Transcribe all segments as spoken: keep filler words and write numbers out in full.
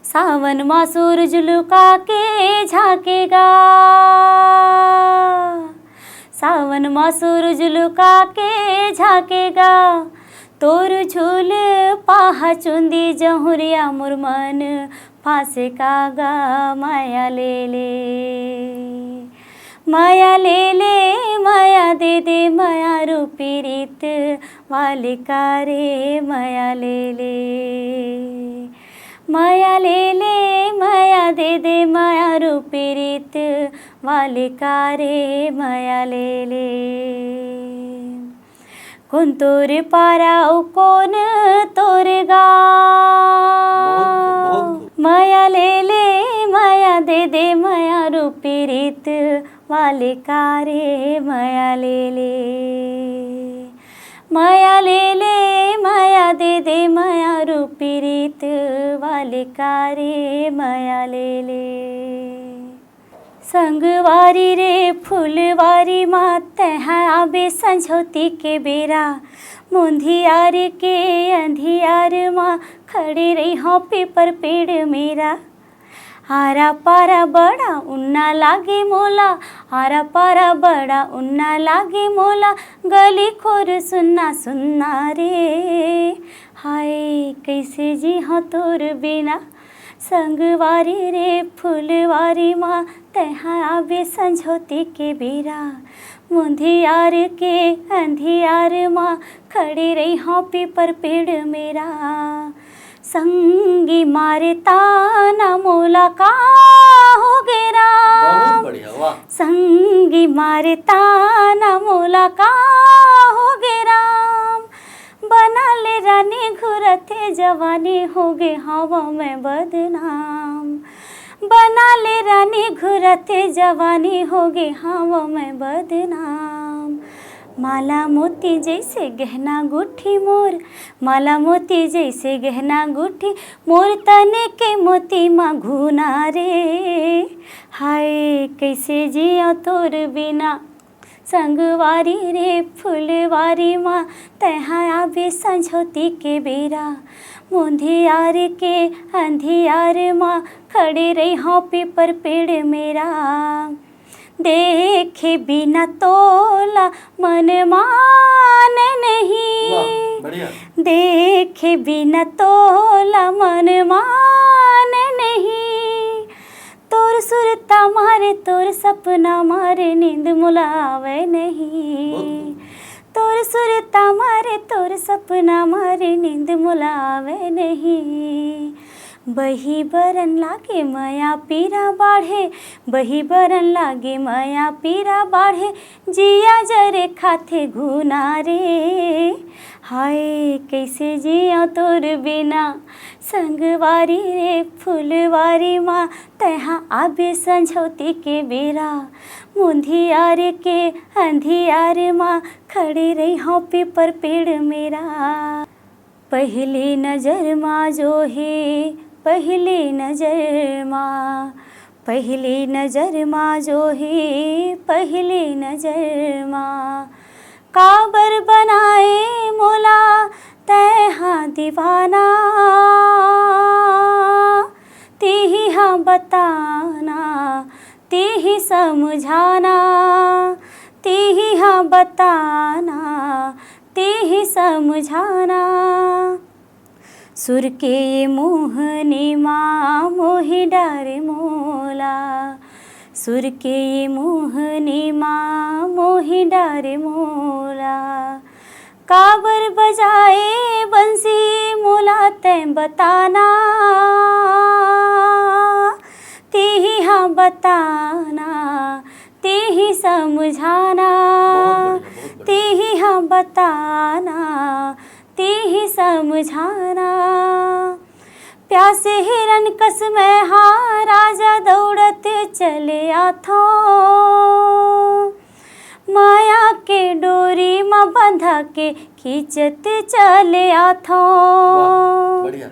सावन मा सूरज लुका के झांकेगा, सावन मा सूरज लुका के झांकेगा। तोर झूल पाहा चुंदी जहुरिया, मोर मन फांसे कागा। मया ले ले, मया ले ले, मया दे दे, मया रूपी रीत वाले का रे। मया ले ले, मया ले ले, मया दे दे, मया रूपी रीत वाले का रे। मया ले ले, कोन तोर पारा अउ कोन तोर गाँव। बहुत खूब, बहुत खूब। मया ले ले, मया दे दे, मया रूपी रीत वाले का रे। मया ले ले, मया ले ले, मया दे दे, मया रूपी रीत वाले का रे। मया ले ले, संगवारी रे फुलवारी मा, तैहा आबे संझौती के बेरा। मुंधियार के अंधियार मा, खड़े रहिहौं पीपर पेड़ मेरा। आरा पारा बड़ा उन्ना लागे मोला, आरा पारा बड़ा उन्ना लागे मोला। गली खोर सुन्ना सुन्ना रे, हाय कइसे जीहौं तोर बिना। संगवारी रे फुलवारी मा, तैहा आबे संझौती के बेरा। मुंधियार के अंधियार मा, खड़े रहिहौं पीपर पेड़ मेरा। संगी मारे ताना मोला का होगे राम। बहुत बढ़िया, वाह। संगी मारे ताना मोला का होगे राम। बना ले रानी घुरथे जवानी, होगे हवँ मैं बदनाम। बना ले रानी घुरथे जवानी, होगे हवँ मैं बदनाम। माला मोती जइसे गहना गुठी मोर, माला मोती जइसे गहना गुठी, मोर तने के मोती मा घुना रे। हाय कइसे जीयौं तोर बिना। संगवारी रे फुलवारी मा, तैहा आबे संझौती के बेरा। मुंधियार के अंधियार मा, खड़े रहिहौं पीपर पेड़ मेरा। देखे बिना तोला मन माने नहीं। वाह, बढ़िया। देखे बिना तोला मन माने नहीं। तोर सुरता मारे, तोर सपना मारे, नींद मोला आवे नहीं। बहुत खूब। तोर सुरता मारे, तोर सपना मारे, नींद मोला आवे नहीं। बही बरन लागे मया पीरा बाढ़े, बही बरन लागे मया पीरा बाढ़े, जिया जरे खाथे घुना रे। हाय कइसे जियौं तोर बिना। संगवारी रे फुलवारी मा, तैहा आबे संझौती के बेरा। मुंधियार के अंधियार मा, खड़े रहिहौं पीपर पेड़ मेरा। पहली नजर मा जो हे, पहली नजर मा, पहली नजर मा जो हे, पहली नजर मा। काबर बनाए मोला तैहा दीवाना, तिही हा बताना, तिही समझाना, तिही हा बताना, तिही समझाना। सुर के ये मोहनी मा मोहि डारे मोला, सुर के ये मोहनी मा मोहि डारे मोला। काबर बजाए बंसी मोला तैं बताना, तिही हा बताना, तिही समझाना, बहुत बढ़िया, बहुत बढ़िया। तिही हा बताना, तिही समझाना। प्यासे हिरन कस मैं हा राजा दौड़त चले आथौं। मया के डोरी म बंधा के खींचत चले आथौं। वाह, बढ़िया।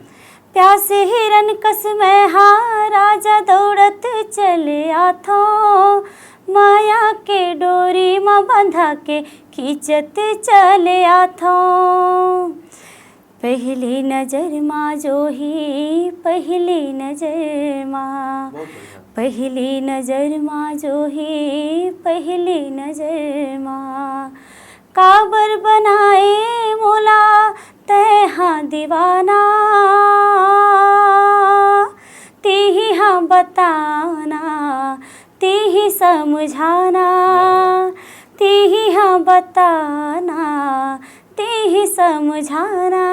प्यासे हिरन कस मैं हा राजा दौड़त चले आथौं। मया के डोरी म बंधा के खींचत चले आथौं। पहली नजर मा जो ही, पहली नजर मा, बहुत बढ़िया। पहली नजर मा जो ही, पहली नजर मा, काबर बनाए मोला तैं हा दीवाना। तेही हा बताना, तेही समझाना, तेही हा बताना, तेही समझाना।